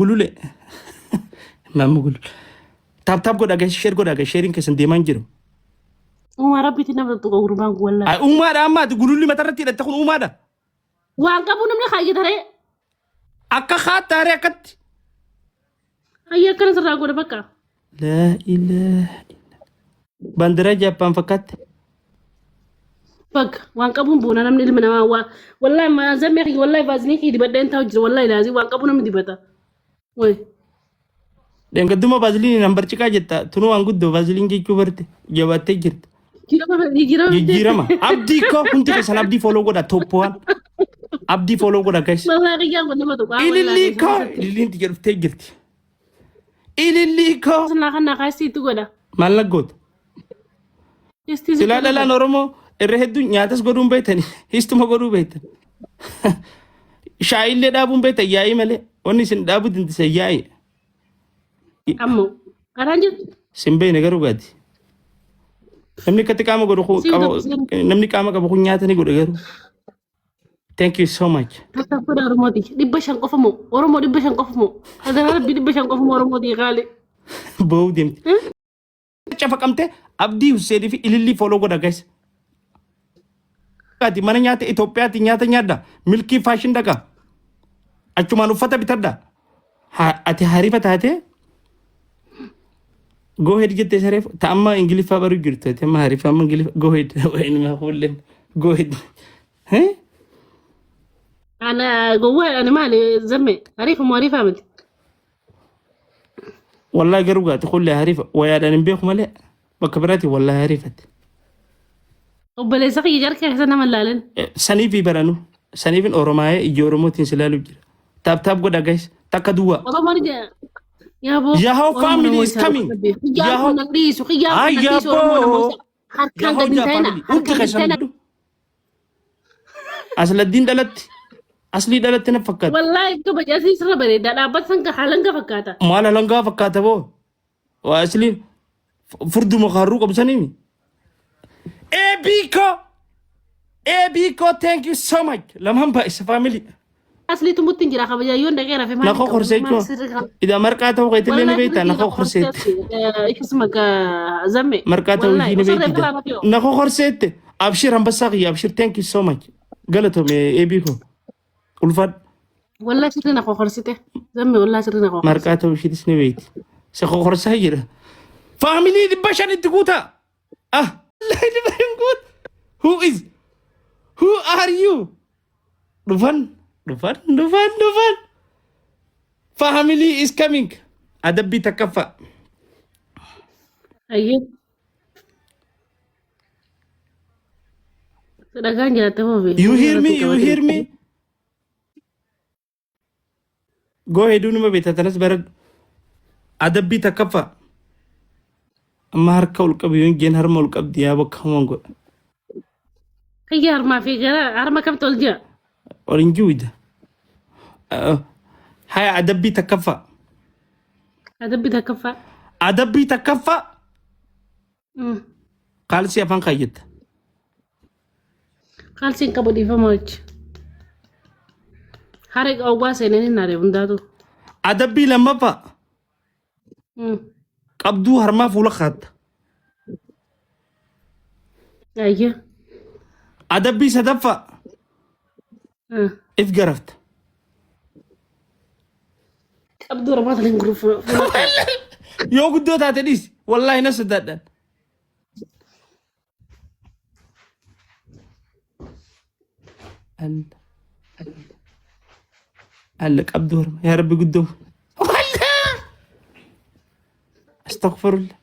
Gulule. Maamma gulule. Tap tap godhaa guys, share godhaa guys, sharing keessan deemaa hin jiru. Uumaa rabbiitti nama tuttuqa gurbaan kun wallaahi. Ay uumaadha amma ati gululli matarratti hidhatte kun uumaadha. Waan qabu namni kaayyata ree. Akka kaattaaree akkatti. Hayya akkana sirraa godha bakka. Laa ilaaha illa. Bandiraa Jaappaan fakkaatte. Bakka waan qabuun boona namni ilmi namaa waa wallahi maanzammee kiyya wallahi vaazinii kiyya dibadheen taa'u jira wallahi laazii waan qabu namni dibata. Way. Dheengadduma vaaziliin nan barciqaa jetta. Tunuu waan guddoo vaaziliin jechuu barte. Jabaattee jirta. Jijjiirama Jijjiirama. Abdii koo hundi keessan abdii follow godha top one. Abdii follow godha guys. Wallahi kiyyaan kun nama tuqaa. Ilillii koo ililliin tiyya dhuftee jirti. Ilillii koo. Naa kan naa kaasii itti godha. Maal laggoota? Istii Silaa dhalaan Oromoo irra hedduu nyaatas godhuun beektani. Histuma godhuu beektan. Shaayillee dhaabuun beektan yaa'ii malee. Wanni isin dhaabuu dandeessan yaa'ii. Ammoo karaan jirtu. Sin beekne garuu gaati. Namni akkatti qaama godhu kun Siin qaba dubbisee. namni qaama qabu kun nyaata ni godha garuu. Thank you so much. Takka godha Oromooti. 500 qofa moo? Oromoo 500 qofa moo? Hadaraa Rabbii 500 qofa moo Oromooti qaali? Boo'uu deemti. Cafaqamte Abdii Hussein fi Ilillii follow godha guys. Ati mana nyaata Itoophiyaatti nyaata nyaadha. Milkii fashion dhaqa. Achumaan uffata bitadha. Ati harifa taate go ahead jettee sareef ta amma Ingiliffaa baruu jirtu ati amma harifa amma Ingiliffa go ahead waa'ee hulleen go ahead. Hee? Ana gowwaa ani maali zamme hariifa moo hariifaa miti? Wallahi garuu gaati kullee harifa wayaadhaan hin beeku malee bakka biraati wallahi harifate. Obboleessa kiyya jarka keessa nama hin laalin. Saniifi baranu saniifin Oromaayee ija Oromootiin si ilaalu jira. Tap tap godha guys takka duwwaa. Oromoon ija yaaboo. Yahoo Oromoo family namoo is isaa coming. Kiyyaan Yahoo kun nan dhiisu kiyyaan kun nan dhiisu Oromoo namoo Ayyaaboo. isaa harkaan Yahoo gadi hin jaa ta'ina family. Hundi harkaan gadi hin keessan ta'ina. godhu. Asladdiin dhalatti. Aslii dhalatti na fakkaata. Wallaahi kabaja asii sirra bareeda dhaabbata san haalan fakkaata. Maal alangaa fakkaata boo? Waa asliin furduma kaarruu qabu saniimi. Eebiiko! Eebiiko thank you so much. Lamaan baay'isa family. Aslii tumutti hin jira kabajaa yoon dhaqee rafe maal Na kokorsee jechuun. Ida marqaa ta'uu keetillee ni beektaa na kokorseette. Ikkasuma zamme. Marqaa ta'uu ishii ni beekti. Na kokorseette. Abshir hambassaa kiyya abshir thank you so much. Galatome eebiiko. Ulfaadhu. Wallahi sirri na kokorsite. Zamme wallahi sirri na kokorsite. Marqaa ta'uu ishiitis ni beekti. Se kokorsaa jira. Faamilii 500 itti guutaa. Ah. 500 guuta. Who is? Who are you? Dhufan. Dhufan. Dhufan. Dhufan. Family is coming. Adabbii takkaffaa. Ayyee. Dhagaan jiraatte foofi. You hear me? You hear me? Go ahead numa beekta tanas baradhu. Adabbii takkaffaa. Amma harka ol qabi yoon jeen harma ol qabdi yaa bakka hamaan godha. Kiyya harmaa fi gara harma kamtu ol jira? Ol hin jiru ija. Haya adabbii takkaffaa. Adabbii takkaffaa. Adabbii takkaffaa. Kaalsii afaan kaayyetta. Kaalsiin qabu dhiifama wajji. Haree qawwaa seenanii hin haree hundaatu. Adabbii lammaffaa. Qabduu harmaa fuula kaatta. Ayya. Adabbii sadaffaa. If garafta. Qabduu harmaa tana hin gurru fuula kaatta. Yoo guddoo taate dhiisi. Wallaahi na sodaadhaan. Alla. Alla qabduu harma. Yaa Rabbi guddoo. Wallah. Astaghfirullah.